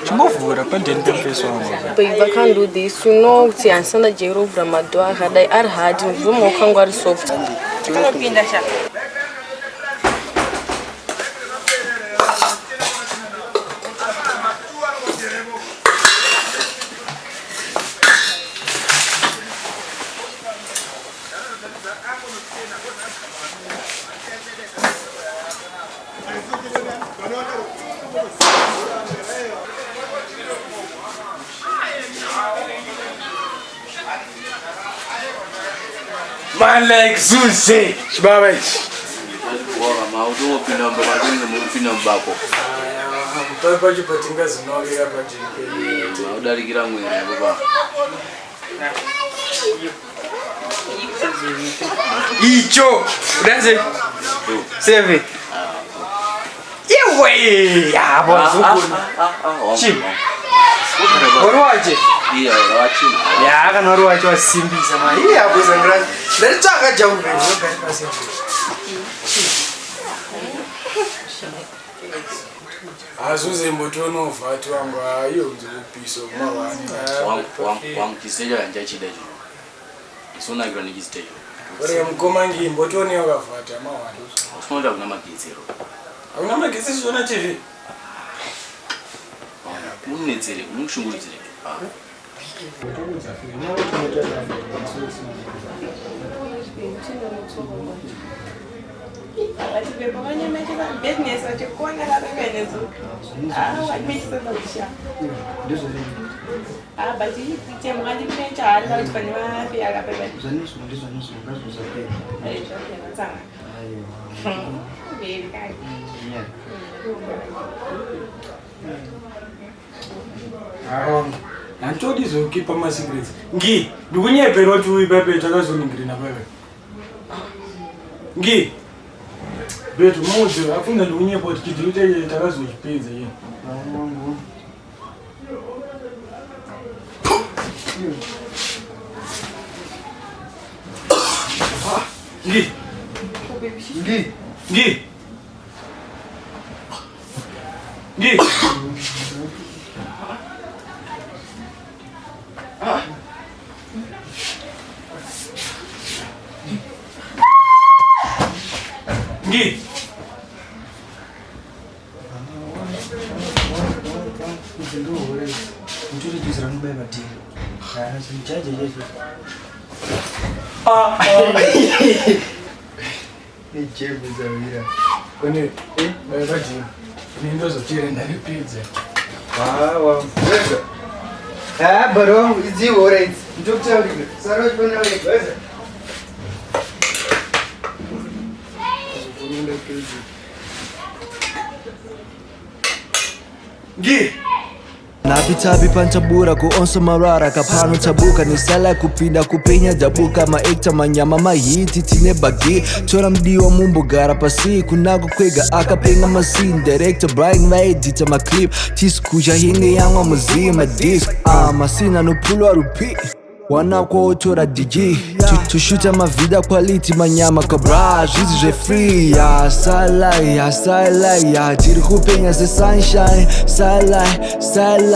Chingovhura pandeni pemufesi wangu. Babe, I can't do this. You know kuti handisati ndajaira kuvhura madoor akadai ari hard ndizvo maoko angu ari soft. Tinopinda sha. Man like Zuze, chibaba ichi. Mautongopinda mumba matinge murikupinda mubako. Pacho patingazinooneka pajeni. Maudarikira mwene baba. Icho, udanze. Seve. Iwe, ya bozukuru. Chi. Waruwache. Iya, wachina. Ya, kana waruwache wasimbisa ma. Iya, bozangira. Ndalitsvaka jaure, ndogari pasi. Azuze mbotonovhati wangu ayo nzokupisa kumawani. Wangu wangu chisejo handichachida icho. Isonakirwa nechisitejo. Ore mukoma ngi mbotone wakavhata mawani. Usinoda kuna magetsi ero. Hakuna magetsi chiona TV. Unonetsere, unokushungurudzire. Ah. Handitodi zokipa masecrets. Ngi, ndikunyepera kuti uyu pepe takazoningirina pepe. Ngi. Betu mudzi afunga ndikunyepa kuti chidhiri chaiye takazochipedza iye. Ngi. Ngi. Ngi. Ngi. Ngi. Kone, eh, vadini. Ndindozochera ndaripedza. Bro, idziwo right. Ndokutaurira. Sara uchipona wega. Weza. Ngi. Napitapi pantabura kuonsa marara kapano tabuka nisala kupinda kupenya dabuka maekta manyama mahiti tine bagi tora mdiwa mumbogara pasi kunako kwega akapenga masini director Brian vaedita maclip tisikuja hinge yamwa muzima disc masina nopulwa rupi wanakwotora dj tushuta mavhida quality manyama kabra zvizi zvefree ya salai ya salai ya tiri kupenya sesunshine salai salai.